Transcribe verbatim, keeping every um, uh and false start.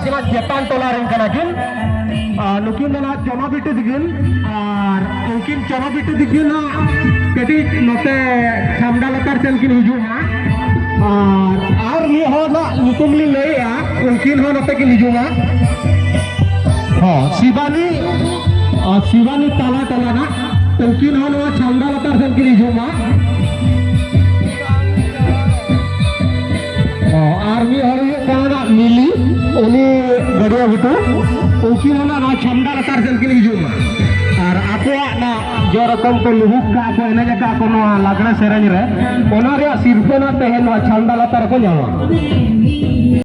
ᱪᱮᱛᱟᱱ ᱴᱚᱞᱟ ᱨᱮᱱ ᱠᱟᱱᱟ ᱠᱤᱱ᱾ ᱟᱨ ᱱᱩᱠᱤᱱ ᱫᱚ ᱱᱟᱜ ᱪᱚᱱᱚ ᱵᱤᱴᱤ ᱛᱤᱠᱤᱱ, ᱟᱨ ᱩᱱᱠᱤᱱ ᱪᱚᱱᱚ ᱵᱤᱴᱤ ᱛᱤᱠᱤᱱ ᱦᱟᱸᱜ ᱠᱟᱹᱴᱤᱡ ᱱᱚᱛᱮ ᱪᱷᱟᱢᱰᱟ ᱞᱟᱛᱟᱨ ᱥᱮᱱ ᱠᱤᱱ ᱦᱤᱡᱩᱜᱼᱟ᱾ ᱟᱨ, ᱟᱨ ᱢᱤᱫ ᱦᱚᱲ ᱱᱟᱜ ᱧᱩᱛᱩᱢ ᱞᱤᱧ ᱞᱟᱹᱭᱮᱜᱼᱟ, ᱩᱱᱠᱤᱱ ᱦᱚᱸ ᱱᱚᱛᱮ ᱠᱤᱱ ᱦᱤᱡᱩᱜᱼᱟ᱾ ᱦᱚᱸ, ᱥᱤᱵᱟᱱᱤ, ᱟᱨ ᱥᱤᱵᱟᱱᱤ ᱛᱟᱞᱟ ᱴᱚᱞᱟ ᱱᱟᱜ, ᱩᱱᱠᱤᱱ ᱦᱚᱸ ᱱᱚᱣᱟ ᱪᱷᱟᱢᱰᱟ ᱞᱟᱛᱟᱨ ᱥᱮᱱ ᱠᱤᱱ ᱦᱤᱡᱩᱜ ᱢᱟ᱾ ᱚ, ᱟᱨ ᱢᱤᱫ ᱦᱚᱲ ᱦᱩᱭᱩᱜ ᱠᱟᱱᱟ ᱱᱟᱜ ᱢᱤᱞᱤ, ᱩᱱᱤ ᱜᱟᱹᱰᱭᱟᱹ ᱜᱷᱩᱴᱩ, ᱩᱱᱠᱤᱱ ᱦᱚᱸ ᱱᱟᱜ ᱱᱚᱣᱟ ᱪᱷᱟᱢᱰᱟ ᱞᱟᱛᱟᱨ ᱥᱮᱱ ᱠᱤᱱ ᱦᱤᱡᱩᱜ ᱢᱟ᱾ ᱟᱨ ᱟᱠᱚᱣᱟᱜ ᱱᱟᱜ ᱡᱮ ᱨᱚᱠᱚᱢ ᱠᱚ ᱞᱩᱦᱩᱠ ᱠᱟᱜᱼᱟ ᱠᱚ, ᱮᱱᱮᱡ ᱟᱠᱟᱫ ᱠᱚ ᱱᱚᱣᱟ ᱞᱟᱜᱽᱲᱮ ᱥᱮᱨᱮᱧ ᱨᱮ, ᱚᱱᱟ ᱨᱮᱭᱟᱜ ᱥᱤᱨᱯᱟᱹ ᱱᱟᱜ ᱛᱮᱦᱮᱧ ᱱᱚᱣᱟ ᱪᱷᱟᱢᱰᱟ ᱞᱟᱛᱟᱨ ᱨᱮᱠᱚ ᱧᱟᱢᱟ᱾